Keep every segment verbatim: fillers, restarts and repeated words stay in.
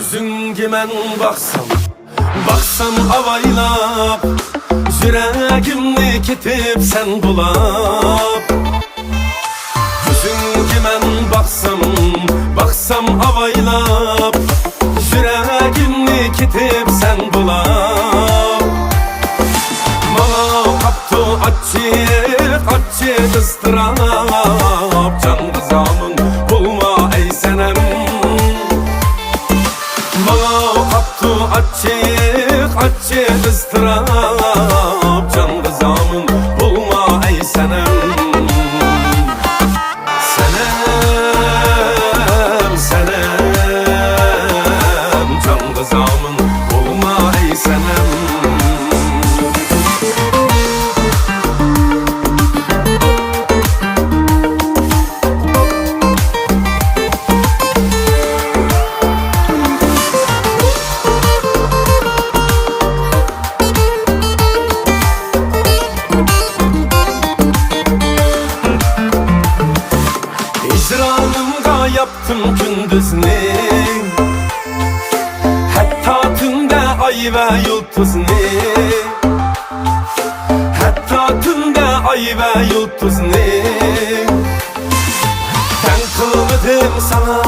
يۈزۈڭگە مەن باقسام، باقسام ئاۋايلاپ، يۈرەكىمنى كېتىپ سەن بۇلاپ. يۈزۈڭگە مەن باقسام، باقسام ئاۋايلاپ، يۈرەكىمنى كېتىپ سەن بۇلاپ. ماڭا قاپتۇ ئاچچىق، ئاچچىق ئىزتىراپ، جانغا زامىن بولما ئەي سەنەم. ماڭا قاپتۇ ئاچچىق، ئاچچىق ئىزتىراپ، جانغا زامىن بولما ئەي سەنەم. سەنەم، سەنەم، جانغا زامىن بولما ئەي سەنەم. ھىجرانىمغا ياپتىم كۈندۈزنى، ھەتتا تۈندە ئاي ۋە يۇلتۇزنى. ھەتتا تۈندە ئاي ۋە يۇلتۇزنى، تەڭ قىلمىدىم ساڭا،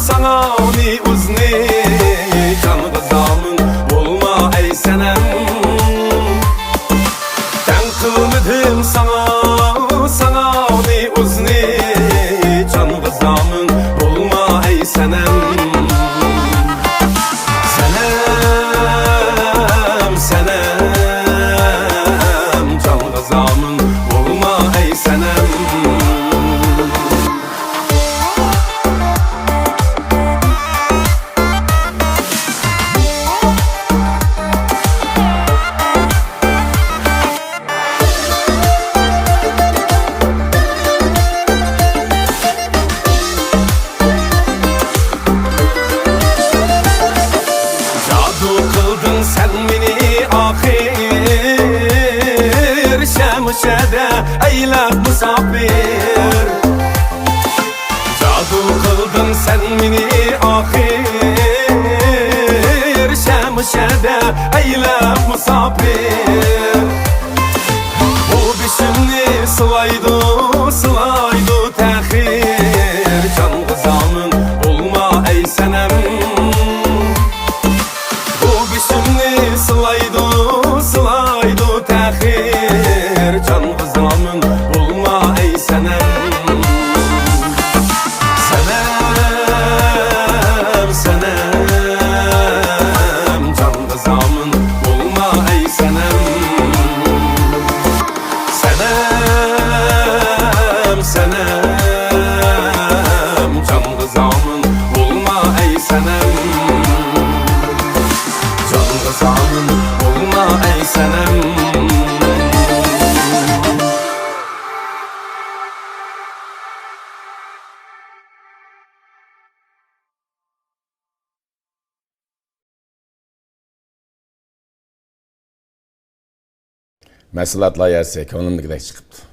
ساڭا ئۇنى ئۇزنى. جانغا زامىن بولما ئەي سەنەم. تەڭ قىلمىدىم ساڭا، ساڭا ئۇنى ئۇزنى. جانغا زامىن بولما ئەي سەنەم. سەنەم، سەنەم، جانغا زامىن بولما ئەي سەنەم. جادۇ قىلدىڭ سەن مېنى ئاخىر، شەمشەدە ئەيلەپ مۇساپىر. جادۇ قىلدىڭ سەن مېنى ئاخىر، شەمشەدە ئەيلەپ مۇساپىر. بۇ بېشىمنى سىلايدۇ، سىلايدۇ تەخىر، جانغا زامىن بولما ئەي سەنەم. بۇ بېشىمنى سىلايدۇ، سىلايدۇ تەخىر، جانغا زامىن بولما ئەي سەنەم. سەنەم، سەنەم، جانغا زامىن بولما ئەي سەنەم. سەنەم، سەنەم، جانغا زامىن بولما ئەي سەنەم. جانغا زامىن بولما ئەي سەنەم. مەھسۇلات لايىھەسى كۆڭلۈمدىكىدەك چىقىپتۇ.